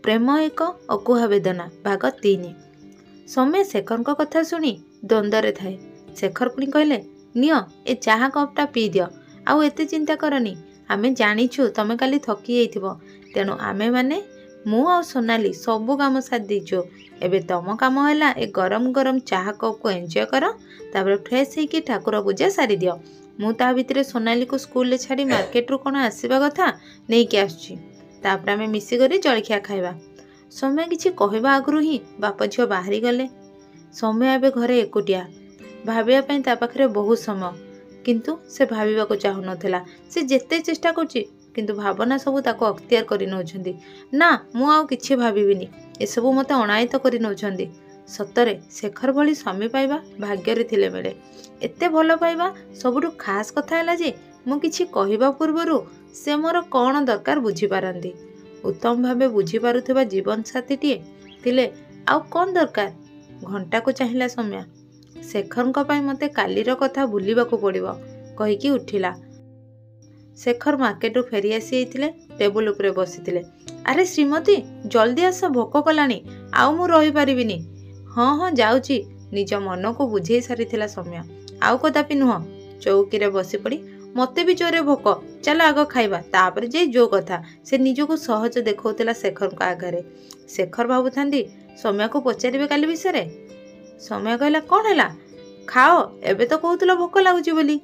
ପ୍ରେମ ଏକ ଅକୁହା ବେଦନା, ଭାଗ 3। ସୌମ୍ୟ ଶେଖରଙ୍କ କଥା ଶୁଣି ଦ୍ୱନ୍ଦ୍ୱରେ ଥାଏ। ଶେଖର ପୁଣି କହିଲେ, ନିଅ, ଏ ଚାହା କପ୍ଟା ପିଇଦିଅ, ଆଉ ଏତେ ଚିନ୍ତା କରନି। ଆମେ ଜାଣିଛୁ ତମେ କାଲି ଥକି ଯାଇଥିବ, ତେଣୁ ଆମେମାନେ, ମୁଁ ଆଉ ସୋନାଲି ସବୁ କାମ ସାରି ଦେଇଛୁ। ଏବେ ତମ କାମ ହେଲା ଏ ଗରମ ଗରମ ଚାହା କପ୍କୁ ଏନ୍ଜୟ କର, ତାପରେ ଫ୍ରେଶ୍ ହେଇକି ଠାକୁର ପୂଜା ସାରିଦିଅ। ମୁଁ ତା ଭିତରେ ସୋନାଲିକୁ ସ୍କୁଲରେ ଛାଡ଼ି ମାର୍କେଟରୁ କ'ଣ ଆସିବା କଥା ନେଇକି ଆସୁଛି, ତାପରେ ଆମେ ମିଶିକରି ଜଳଖିଆ ଖାଇବା। ସୌମ୍ୟ କିଛି କହିବା ଆଗରୁ ହିଁ ବାପ ଝିଅ ବାହାରିଗଲେ। ସୌମ୍ୟ ଏବେ ଘରେ ଏକୁଟିଆ। ଭାବିବା ପାଇଁ ତା ପାଖରେ ବହୁତ ସମୟ, କିନ୍ତୁ ସେ ଭାବିବାକୁ ଚାହୁଁନଥିଲା। ସେ ଯେତେ ଚେଷ୍ଟା କରୁଛି, କିନ୍ତୁ ଭାବନା ସବୁ ତାକୁ ଅକ୍ତିଆର କରି ନେଉଛନ୍ତି। ନା, ମୁଁ ଆଉ କିଛି ଭାବିବିନି, ଏସବୁ ମୋତେ ଅଣାୟତ୍ତ କରି ନେଉଛନ୍ତି। ସତରେ ଶେଖର ଭଳି ସ୍ୱାମୀ ପାଇବା ଭାଗ୍ୟରେ ଥିଲେ ମିଳେ। ଏତେ ଭଲ ପାଇବା। ସବୁଠୁ ଖାସ୍ କଥା ହେଲା ଯେ ମୁଁ କିଛି କହିବା ପୂର୍ବରୁ ସେ ମୋର କ'ଣ ଦରକାର ବୁଝିପାରନ୍ତି। ଉତ୍ତମ ଭାବେ ବୁଝିପାରୁଥିବା ଜୀବନସାଥୀଟିଏ ଥିଲେ ଆଉ କ'ଣ ଦରକାର? ଘଣ୍ଟାକୁ ଚାହିଁଲା ସୌମ୍ୟା। ଶେଖରଙ୍କ ପାଇଁ ମୋତେ କାଲିର କଥା ଭୁଲିବାକୁ ପଡ଼ିବ, କହିକି ଉଠିଲା। ଶେଖର ମାର୍କେଟରୁ ଫେରି ଆସିଯାଇଥିଲେ, ଟେବୁଲ ଉପରେ ବସିଥିଲେ। ଆରେ ଶ୍ରୀମତୀ, ଜଲ୍ଦି ଆସ, ଭୋକ କଲାଣି, ଆଉ ମୁଁ ରହିପାରିବିନି। ହଁ ହଁ, ଯାଉଛି, ନିଜ ମନକୁ ବୁଝେଇ ସାରିଥିଲା ସୌମ୍ୟ। ଆଉ କଦାପି ନୁହଁ। ଚୌକିରେ ବସିପଡ଼ି, ମୋତେ ବି ଜୋରେ ଭୋକ, ଚାଲ ଆଗ ଖାଇବା, ତାପରେ ଯାଇ ଯୋଉ କଥା। ସେ ନିଜକୁ ସହଜ ଦେଖାଉଥିଲା ଶେଖରଙ୍କ ଆଗରେ। ଶେଖର ଭାବୁଥାନ୍ତି ସୌମ୍ୟାକୁ ପଚାରିବେ କାଲି ବିଷୟରେ। ସୌମ୍ୟା କହିଲା, କ'ଣ ହେଲା, ଖାଅ, ଏବେ ତ କହୁଥିଲ ଭୋକ ଲାଗୁଛି ବୋଲି।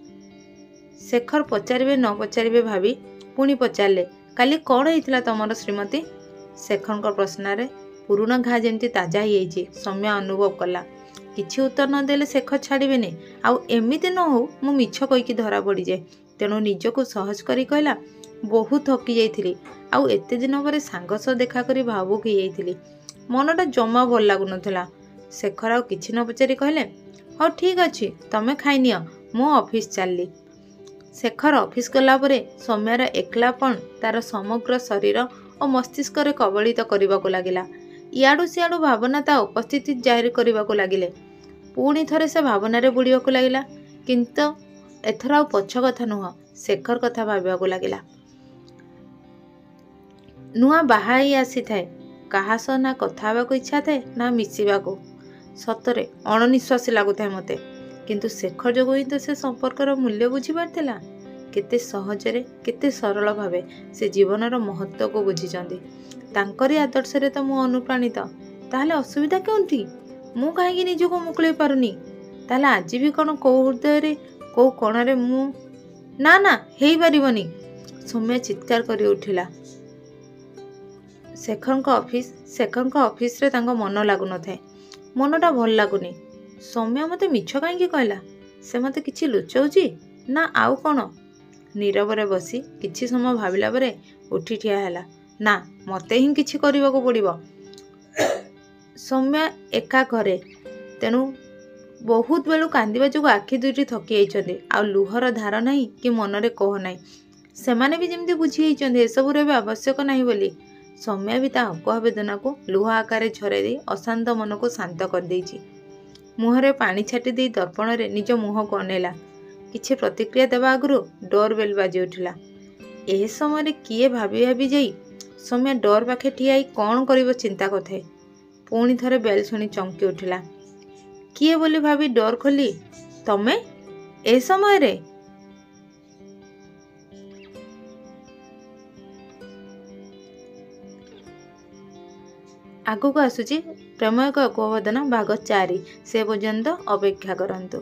ଶେଖର ପଚାରିବେ ନ ପଚାରିବେ ଭାବି ପୁଣି ପଚାରିଲେ, କାଲି କ'ଣ ହେଇଥିଲା ତମର ଶ୍ରୀମତୀ? ଶେଖରଙ୍କ ପ୍ରଶ୍ନରେ ପୁରୁଣା ଘା ଯେମିତି ତାଜା ହେଇଯାଇଛି ସୌମ୍ୟା ଅନୁଭବ କଲା। କିଛି ଉତ୍ତର ନ ଦେଲେ ଶେଖର ଛାଡ଼ିବେନି, ଆଉ ଏମିତି ନ ହଉ ମୁଁ ମିଛ କହିକି ଧରା ପଡ଼ିଯାଏ। ତେଣୁ ନିଜକୁ ସହଜ କରି କହିଲା, ବହୁତ ଥକି ଯାଇଥିଲି, ଆଉ ଏତେ ଦିନ ପରେ ସାଙ୍ଗ ସହ ଦେଖା କରି ଭାବୁକ ହେଇଯାଇଥିଲି, ମନଟା ଜମା ଭଲ ଲାଗୁନଥିଲା। ଶେଖର ଆଉ କିଛି ନ ପଚାରି କହିଲେ, ହଉ ଠିକ୍ ଅଛି, ତମେ ଖାଇନିଅ, ମୁଁ ଅଫିସ ଚାଲିଲି। ଶେଖର ଅଫିସ ଗଲା ପରେ ସୌମ୍ୟାର ଏକଲାପଣ ତାର ସମଗ୍ର ଶରୀର ଓ ମସ୍ତିଷ୍କରେ କବଳିତ କରିବାକୁ ଲାଗିଲା। ଇଆଡ଼ୁ ସିଆଡ଼ୁ ଭାବନା ତା ଉପସ୍ଥିତି ଜାହିର କରିବାକୁ ଲାଗିଲେ। ପୁଣି ଥରେ ସେ ଭାବନାରେ ବୁଡ଼ିବାକୁ ଲାଗିଲା, କିନ୍ତୁ ଏଥର ଆଉ ପଛ କଥା ନୁହଁ, ଶେଖର କଥା ଭାବିବାକୁ ଲାଗିଲା। ନୂଆ ବାହା ହେଇ ଆସିଥାଏ, କାହା ସହ ନା କଥା ହେବାକୁ ଇଚ୍ଛା ଥାଏ ନା ମିଶିବାକୁ। ସତରେ ଅଣନିଶ୍ୱାସୀ ଲାଗୁଥାଏ ମୋତେ, କିନ୍ତୁ ଶେଖର ଯୋଗୁଁ ହିଁ ତ ସେ ସମ୍ପର୍କର ମୂଲ୍ୟ ବୁଝିପାରିଥିଲା। କେତେ ସହଜରେ, କେତେ ସରଳ ଭାବେ ସେ ଜୀବନର ମହତ୍ତ୍ୱକୁ ବୁଝିଛନ୍ତି। ତାଙ୍କରି ଆଦର୍ଶରେ ତ ମୁଁ ଅନୁପ୍ରାଣିତ, ତାହେଲେ ଅସୁବିଧା କେଉଁଠି? ମୁଁ କାହିଁକି ନିଜକୁ ମୁକୁଳେଇ ପାରୁନି? ତାହେଲେ ଆଜି ବି କ'ଣ କୋଉ ହୃଦୟରେ କୋଉ କୋଣରେ ମୁଁ? ନା ନା, ହେଇପାରିବନି, ସୌମ୍ୟ ଚିତ୍କାର କରି ଉଠିଲା। ଶେଖରଙ୍କ ଅଫିସ, ଶେଖରଙ୍କ ଅଫିସରେ ତାଙ୍କ ମନ ଲାଗୁନଥାଏ। ମନଟା ଭଲ ଲାଗୁନି। ସୌମ୍ୟ ମୋତେ ମିଛ କାହିଁକି କହିଲା? ସେ ମୋତେ କିଛି ଲୁଚଉଛି ନା ଆଉ କ'ଣ? ନୀରବରେ ବସି କିଛି ସମୟ ଭାବିଲା ପରେ ଉଠି ଠିଆ ହେଲା। ନା, ମୋତେ ହିଁ କିଛି କରିବାକୁ ପଡ଼ିବ। ସୌମ୍ୟ ଏକା ଘରେ, ତେଣୁ ବହୁତ ବେଳୁ କାନ୍ଦିବା ଯୋଗୁଁ ଆଖି ଦୁଇଟି ଥକି ଯାଇଛନ୍ତି, ଆଉ ଲୁହର ଧାର ନାହିଁ କି ମନରେ କୋହ ନାହିଁ। ସେମାନେ ବି ଯେମିତି ବୁଝି ଯାଇଛନ୍ତି ଏସବୁର ଏବେ ଆବଶ୍ୟକ ନାହିଁ ବୋଲି। ସୌମ୍ୟ ବି ତା ଅକୁହା ବେଦନାକୁ ଲୁହ ଆକାରରେ ଝରାଇ ଦେଇ ଅଶାନ୍ତ ମନକୁ ଶାନ୍ତ କରିଦେଇଛି। ମୁହଁରେ ପାଣି ଛାଟି ଦେଇ ଦର୍ପଣରେ ନିଜ ମୁହଁକୁ ଅନେଇଲା। କିଛି ପ୍ରତିକ୍ରିୟା ଦେବା ଆଗରୁ ଡୋର ବେଲ୍ ବାଜି ଉଠିଲା। ଏ ସମୟରେ କିଏ ଭାବି ଭାବି ଯାଇ ସୌମ୍ୟ ଡୋର ପାଖେ ଠିଆ ହେଇ କ'ଣ କରିବ ଚିନ୍ତା କରୁଥାଏ। ପୁଣି ଥରେ ବେଲ୍ ଶୁଣି ଚମକି ଉଠିଲା। କିଏ ବୋଲି ଭାବି ଡୋର ଖୋଲି, ତମେ ଏ ସମୟରେ? ଆଗକୁ ଆସୁଛି ପ୍ରେମ ଏକ ଅକୁହା ବେଦନା ଭାଗ 4, ସେ ପର୍ଯ୍ୟନ୍ତ ଅପେକ୍ଷା କରନ୍ତୁ।